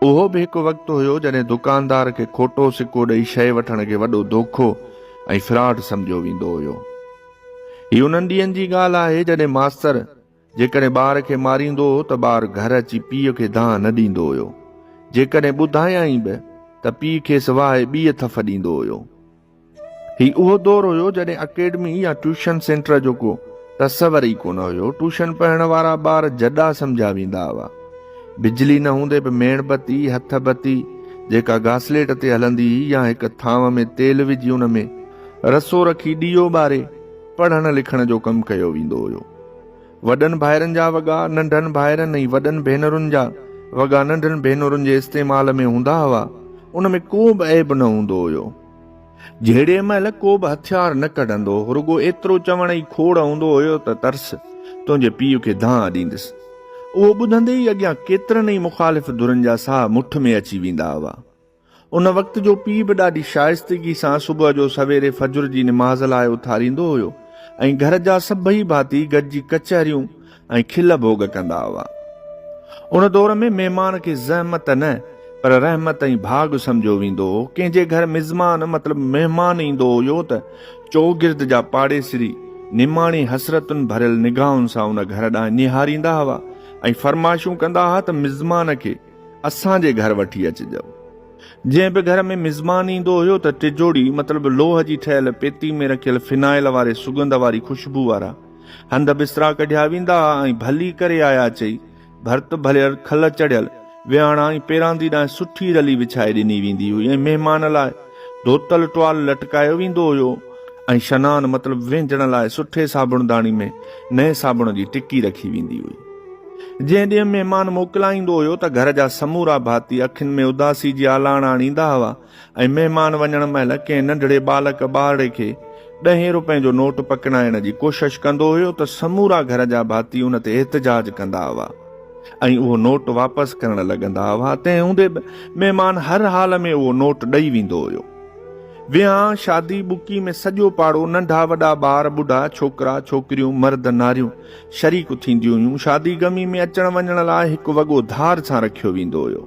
اهو به هڪ وقت هيو جڏهن دڪاندار کي کوٽو سڪو ڏئي شيء وٺڻ کي وڏو دوکو ۽ فراڊ سمجهيو ويندو هيو. هي انهن ڏينهن جي ڳالهه آهي جڏهن ماستر جيڪڏهن ٻار کي ماريندو هو ته ٻار گهر اچي پيء کي دانهن نه ڏيندو هيو. جيڪڏهن ٻڌايائين به ته پيء کيس واهي ٻيء ٿڦ ڏيندو هيو. هي اهو دور هيو جڏهن اڪيڊمي يا ٽيوشن سينٽر جو ڪو تصور ئي ڪونه هيو. ٽيوشن پڙهڻ وارا ٻار جڏا سمجهيا ويندا هئا. بجلي نه هوندي به ميڻ بتي، هٿ بتي، جيڪا گاسليٽ تي هلندي هئي يا هڪ ٿانو ۾ تيل وجهي ان ۾ رسو رکي ڏيئو ٻاري پڙهڻ لکڻ جو ڪم ڪيو ويندو هيو. وڏن ڀائرن جا وڳا ننڍن ڀائرن ۽ وڏن ڀينرن جا وڳا ننڍن ڀينرن جي استعمال ۾ هوندا هئا. ان ۾ ڪو به عيب نه هوندو هيو. جهيڙي مهل ڪو به هٿيار نه ڪڍندو هو، رڳو ايترو چوڻ ئي کوڙ هوندو هيو ته ترس، تنهنجي پيء کي دانهن ڏيندس. اهو ٻڌندي ئي اڳيان ڪيترن ئي مخالف ڌرين جا ساهه مٺ ۾ اچي ويندا هئا. ان وقت جو پيء به ڏاڍي شائستگي سان صبح جو سويري فجر جي نماز لاء اٿاريندو هيو ۽ گهر جا سڀئي ڀاتي گڏجي ڪچهريون ۽ کل ڀوڳ ڪندا هئا. ان دور ۾ مهمان کي زحمت نه پر رحمت ۽ ڀاڳ سمجهيو ويندو هو. ڪنهن جي گهر مزمان مطلب مهمان ايندو هيو ته چوگرد جا پاڙيسري نماڻي حسرتن ڀريل نگاهن سان ان گهر ڏانهن نهاريندا هئا ۽ فرمائشون ڪندا هئا ته مزمان کي اسان جي گهر وٺي اچجو. جنهن به گهر ۾ مزمان ايندو هيو ته ٽجوڙي مطلب لوهه جي ٺهيل پيتي ۾ رکيل فنائل واري سڳنڌ واري خوشبو وارا هنڌ بسترا ڪڍيا ويندا ها ۽ ڀلي ڪري آيا چئي ڀرت ڀريل کل چڙهيل ويهاڻا ۽ پيراندي ڏانهن سٺي رلي وڇائي ڏني ويندي هئي ۽ مهمان لاء ڌوتل ٽوال لٽڪايو ويندو هيو ۽ شنان مطلب وهنجڻ لاء سٺي صابڻداڻي ۾ نئين صابڻ جي ٽڪي رکي ويندي هئي. جنهن ڏينهن مهمان موڪلائيندو هيو ته گهر جا سمورا ڀاتي اکين ۾ اداسي جي آلاڻ آڻيندا هئا ۽ مهمان وڃڻ مهل ڪنهن ننڍڙي ٻالڪ ٻارڙي کي ڏهين روپين جو نوٽ پڪڙائڻ جي ڪوشش ڪندو هيو ته سمورا گهر جا ڀاتي ان تي احتجاج ڪندا هئا ۽ اهو نوٽ واپس ڪرڻ لڳندا هئا تنهن هوندي به مهمان هر حال ۾ اهو نوٽ ڏئي ويندو هيو. ويهان، شادي، ٻڪي ۾ سڄو پاڙو، ننڍا وڏا، ٻار ٻڍا، ڇوڪرا، ڇوڪريون، مرد، ناريون شريڪ ٿينديون هيون. شادي غمي ۾ اچڻ وڃڻ لاء هڪ وڳو ڌار سان رکيو ويندو هيو.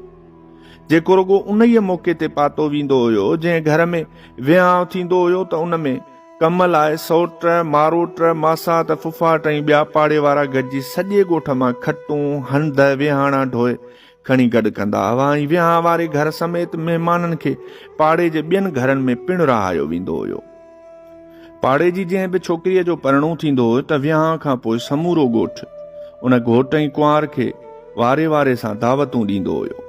جيڪو رڳو انهيء موقعي تي پاتو ويندو هيو، جنهن گهر ۾ وهانء ٿيندو هيو ته ان ۾ ڪم لاء سئوٽ، ماروٽ، ماسات، ڦڦاٽ ۽ ٻيا پاڙي وارا گڏجي سڄي ڳوٺ مان کٽون، هنڌ، ويهاڻا ڍوئي کڻي گڏ ڪندا هئا ۽ وهانء واري گهر سميت مهمانن کي پاڙي جي ٻين گهرن ۾ پڻ رهايو ويندو هيو. پاڙي جي جنهن به ڇوڪريء جو پرڻو ٿيندو هو ته وهانء کان پوء سمورو ڳوٺ ان گهوٽ ۽ ڪنوار کي واري واري سان دعوتون ڏيندو هيو.